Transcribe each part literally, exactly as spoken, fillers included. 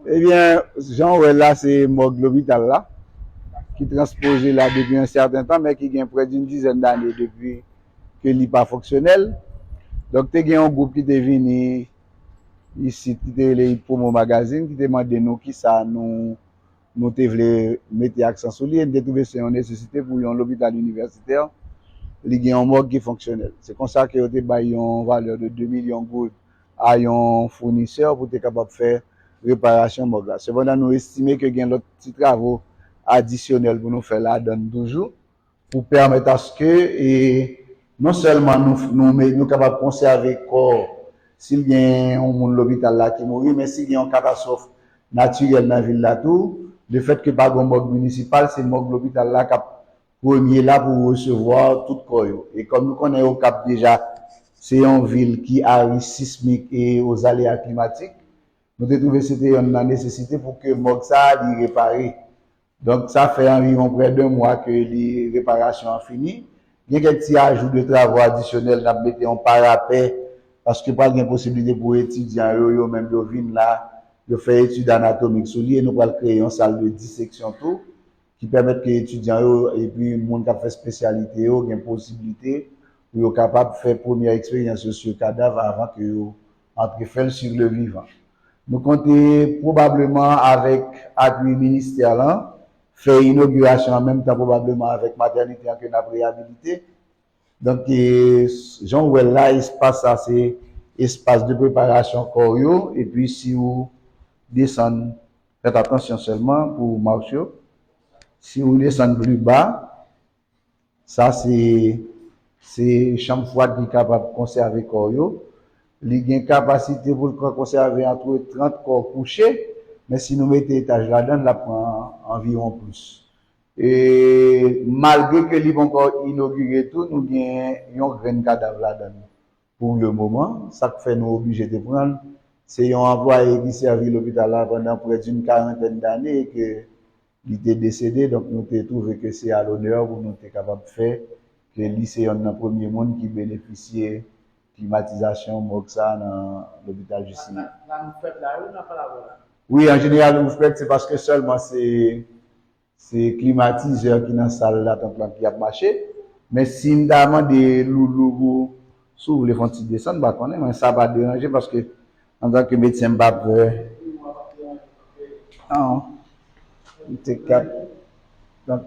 Ebyen, jan w wè l la, se mòg lopital la, ki transpoze la depi yon sèten tan, men ki gen près d'une dizaine d'années depi ke li pa fonksyonèl. Donk, te gen yon gwoup ki te vini isit, ki te rele Hit Promo Magazine, ki te mande nou kisa nou, nou te vle mete aksan sou li, e n te twouve se yon nesesite pou yon lopital inivèsitè, li gen yon mòg ki fonksyonèl. Se konsa ke yo te bay yon valè de de milyon goud a yon founisè pou te kapab fè reparasyon mòg la. Sepandan, nou estime ke gen lòt ti travo adisyonèl pou nou fè ladan l toujou, pou pèmèt aske, e, non sèlman nou, nou, nou kapab konsève kò, si l gen yon moun lopital la ki mouri, men si gen yon katastwòf natirèl nan vil la tou, lefèt ke pa gen mòg minisipal, se mòg lopital la k ap premye la pou resevwa tout kò yo. E kòm nou konnen Okap deja, se yon vil ki a risk sismik e aux aléas climatiques, nou te twouve se te yonn nan nesesite pou ke mòg sa a li repare. Donk, sa fè anviwon près d'un mois ke li, reparasyon an fini. Gen kèk ti ajou de travo adisyonèl, n ap mete yon parapè, paske pral gen posiblite pou etidyan yo, yo menm yo vin la, yo fè etid anatomik sou li, e nou pral kreye yon sal de diseksyon tou, ki pèmèt ke etidyan yo, epi moun k ap fè espesyalite yo, gen posiblite pou yo kapab fè premyè eksperyans yo sou kadav avan ke yo antre fè l sur le vivant. Nou konte pwobableman avèk apui ministè lan, fè inogirasyon an menm tan pwobableman avèk matènite an ke n ap reyabilite. Donk, e, jan w wè l la, espas sa se espas de preparasyon kò yo, epi si w desann, fèt atansyon sèlman pou mach yo, si w desann pli ba, sa se, se chanm fwad ki kapab konsève kò yo. Li gen kapasite pou l ka konsève antre trant kò kouche, men si nou mete etaj ladan l, l ap pran anviwon plis. E malgre ke li poko inogire tou, nou gen yon grenn kadav ladan l pou le moman. Sa k fè nou oblije te pran l, se yon anplwaye ki sèvi lopital la pandan près d'une quarantaine d'années e ke li te desede, donk nou te twouve ke se a lonè pou nou te kapab fè ke li se yonn nan premye moun ki benefisye klimatizasyon mòg sa a nan lopital Jisili. La, la nou fèt la, wi, n ap pale avè w la. Wi, an jeneral, nou fèt, se paske sèlman se, se klimatizè ki nan sal latant lan ki ap mache. Men si m ta mande Loulou pou, si w vle fè yon ti desann, m pa konnen, men sa pa deranje paske antanke medsen m pa pè. Non. M te kap. Donk,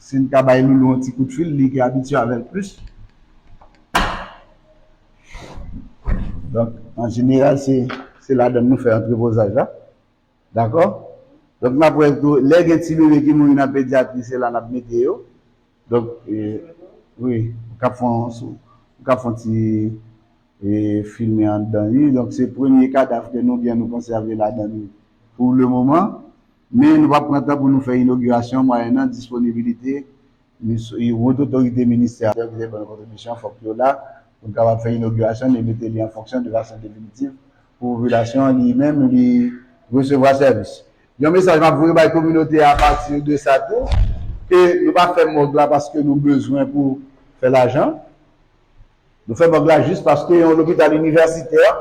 si n ka bay Loulou yon ti kout fil, li ki abitye avè l plis. Donk, an jeneral, se, se ladan nou fè antrepozaj la. Dakò? Donk, n ap wè tou, lè gen ti bebe ki mouri nan pedyatri, se la n ap mete yo. Donk, e, wi, ou ka fè yon, ou ka fè yon ti, e, filme anndan li. Donk, se premye kadav ke nou gen, nou konsève ladan li pou le moman. Men nou p ap pran tan pou nou fè inogirasyon, mwayennan disponibilite Wot otorite ministè a ki te ban nou kontribisyon, fòk yo la pou n kapab fè inogirasyon e mete li an fonksyon de fason definitif pou popilasyon an li menm li resevwa sèvis. Yon mesaj m ap voye bay kominote a apati de sa tou, ke nou pa fè mòg la paske nou bezwen pou fè lajan. Nou fè mòg la jis paske yon lopital inivèsitè,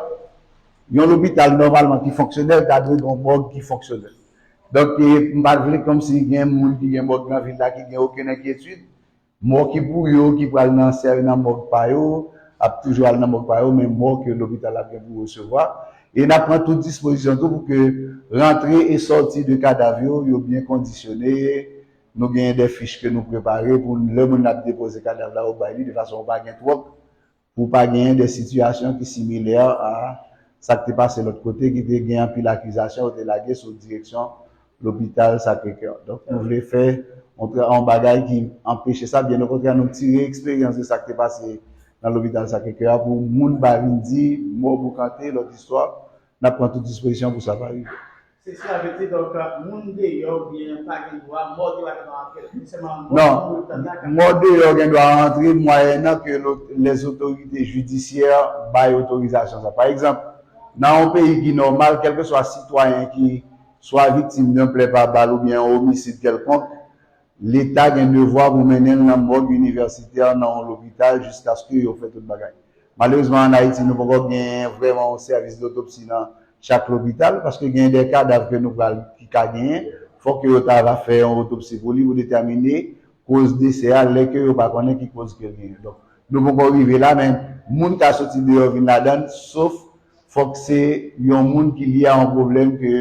yon lopital nòmalman ki fonksyonèl, ta dwe gen yon mòg ki fonksyonèl. Donk, e, m pa t vle kòmsi gen moun ki gen mòg nan vil la ki gen okenn enkyetid. Mò ki pou yo, ki pral nan sè nan mòg pa yo, ap toujou al nan mòg pa yo, men mò ke lopital la ap gen pou resevwa. E n ap pran tout dispozisyon tou pou ke rantre e sòti de kadav yo, yo byen kondisyone. Nou genyen de fich ke nou prepare pou lè moun ap depoze kadav la, yo bay li de fason pou pa gen twòp, pou pa genyen de sitiyasyon ki similè a sa k te pase lòt kote, ki te gen anpil akizasyon yo te lage sou direksyon lopital Sacré-Cœur. Donk, nou vle fè yon tra-, yon bagay ki anpeche sa, byen okontrè, nou tire eksperyans de sa k te pase nan lopital Sacré-Cœur a pou moun pa vin di mò boukante, lòt istwa, n ap pran tout dispozisyon pou sa pa rive. Se sa vle di, donk, moun deyò oubyen pa gen dwa, mò deyò pa gen dwa antre, men sèlman mò ki mouri tann lakay. Non, mò deyò gen dwa antre, mwayennan ke lo-, les autorités judiciaires bay otorizasyon sa. Pa egzanp, nan yon peyi ki nòmal, kèlkeswa sitwayen ki swa viktim de yon plè pa bal oubyen yon omisid kèlkonk, Leta gen devwa pou mennen l nan mòg inivèsitè nan yon lopital jiskaske yo fè tout bagay. Malerezman, ann Ayiti, nou poko gen vrèman yon sèvis dotopsi nan chak lopital, paske gen de kadav ke nou pral ki ka genyen, fòk yo ta va fè yon otopsi pou li pou detèmine koz desè a, lè ke yo pa konnen ki koz ke l genyen. Donk, nou poko rive la, men moun ka soti deyò vin ladan, sof fòk se yon moun ki lye a yon pwoblèm ke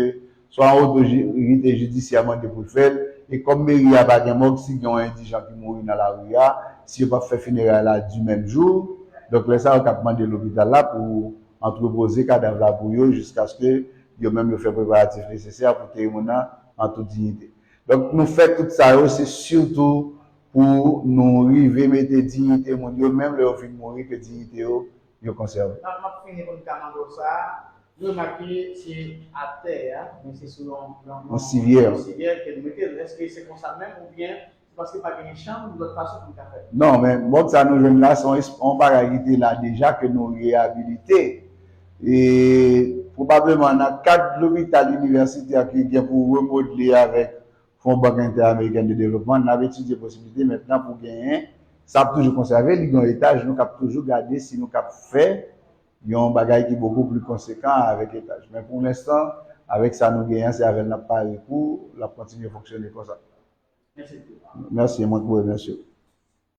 swa yon otorite jidisyè mande pou l fè l, e kòm meri a pa gen mòg, si gen yon endijan ki mouri nan lari a, si yo p ap fè fineray la di menm jou, donk lè sa yo k ap mande lopital la pou antrepoze kadav la pou yo jiskaske yo menm yo fè preparatif nesesè pou teye moun nan an tout diyite. Donk, nou fè tout sa yo, se sitou pou nou rive mete diyite moun yo, menm lè yo fin mouri, ke diyite yo, yo konsève. M ap, m ap fini pou n ka mande w sa. Nou remake se atè a, men se sou yon, yon, yon sivyè. Yon sivyè ke nou mete l. Èske se konsa menm oubyen se paske pa genyen chanm, lòt fason pou n ka fè l? Non, men mòg sa nou jwenn la, se yon, yon bagay ki te la deja, ke nou reyabilite. E pwobableman nan kad lopital inivèsitè ki gen pou remodle avèk Fon Bank Entèamerikèn de Devlopman, n ap etidye posiblite mentnan pou genyen, sa ap toujou konsève, li gen yon etaj, nou k ap toujou gade si nou k ap fè yon bagay ki bokou pli konsekan avèk etaj. Men pou lenstan, avèk sa nou genyen an, se avè l n ap pare pou l ap kontinye fonksyone konsa. Mèsi, mwen tou remèsye w.